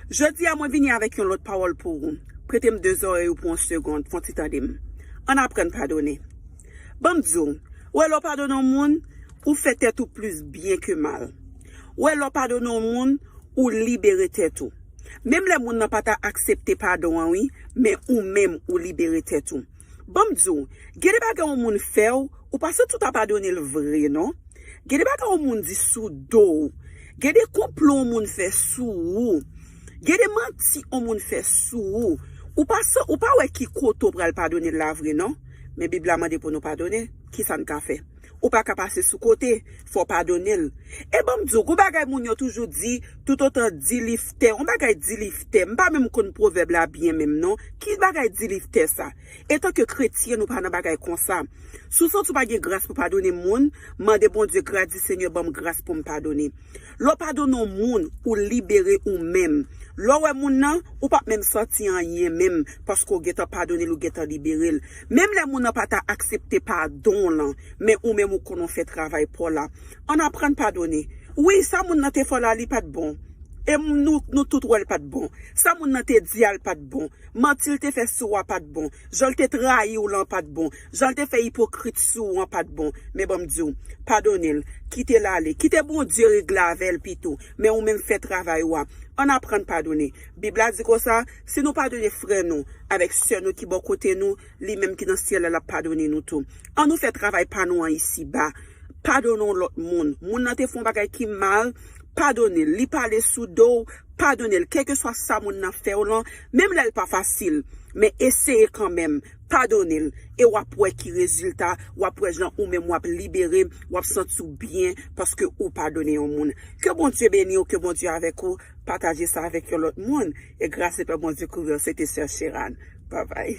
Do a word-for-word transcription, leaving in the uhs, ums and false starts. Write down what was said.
Jodi a, mwen vini avèk yon lòt pawòl pou ou. Prete m de zòrèy ou pou yon segonn, fè yon ti tande m. Ann aprann padone. Ban m di w, ou wè lè w padone yon moun, ou fè tèt ou plis byen ke mal. Ou wè lè w padone yon moun, ou libere tèt ou. Menm lè moun nan pa ta aksepte padon an, wi, men ou menm, ou libere tèt ou. Ban m di w, gen de bagay yon moun fè w, ou pa santi w ta padone l vre, non. Gen de bagay yon moun di sou do w. Gen de konplo yon moun fè sou ou. Gen de manti yon moun fè sou ou. Ou pa sa, ou pa wè ki kote w pral padone l la vre, non. Men Bib la mande pou nou padone. Kisa n ka fè? Ou pa ka pase sou kote, fò w padone l. E ban m di w, gon bagay moun yo toujou di, toutotan di li fè, yon bagay di li fè. M pa menm konn pwovèb la byen menm, non. Ki bagay di li fè sa? Etanke kretyen, nou pa nan bagay konsa. Si w santi w pa gen gras pou padone moun, mande Bondye gras, di, Senyè, ban m gras pou m padone. Lè w padone yon moun, ou libere ou menm. Lè w wè moun nan, ou p ap menm santi anyen menm, paske w gentan padone l, ou gentan libere l. Menm lè moun nan pa ta aksepte padon w lan, men ou menm ou konnen w fè travay pa w la. Ann aprann padone. Wi, sa moun nan te fè w la, li pa t bon. E m, nou, nou tout wè l pa t bon. Sa moun nan te di a, l pa t bon. Manti l te fè sou w a pa t bon. Jan l te trayi w lan pa t bon. Jan l te fè ipokrit sou w an pa t bon. Men ban m di w, padone l. Kite l ale. Kite Bondye regle avè l pito. Men ou menm fè travay ou a. Ann aprann padone. Bib la di konsa, si nou padone frè nou avèk sè nou ki bò kote nou, li menm ki nan syèl la, l ap padone nou tou. An nou fè travay pa nou an isiba. Padone yon lòt moun. Moun nan te fè yon bagay ki mal, padone l. Li pale sou do w, padone l. Kèlkeswa sa moun nan fè w lan, menm lè l pa fasil, men eseye kanmenm. Padone l. E w ap wè ki rezilta, w ap wè jan ou menm w ap libere, w ap santi w byen paske ou padone yon moun. Ke Bondye beni w, ke Bondye avèk ou. Pataje sa avèk yon lòt moun. E gras e pè Bondye kouvri w. Se te sè Sheran. Babay.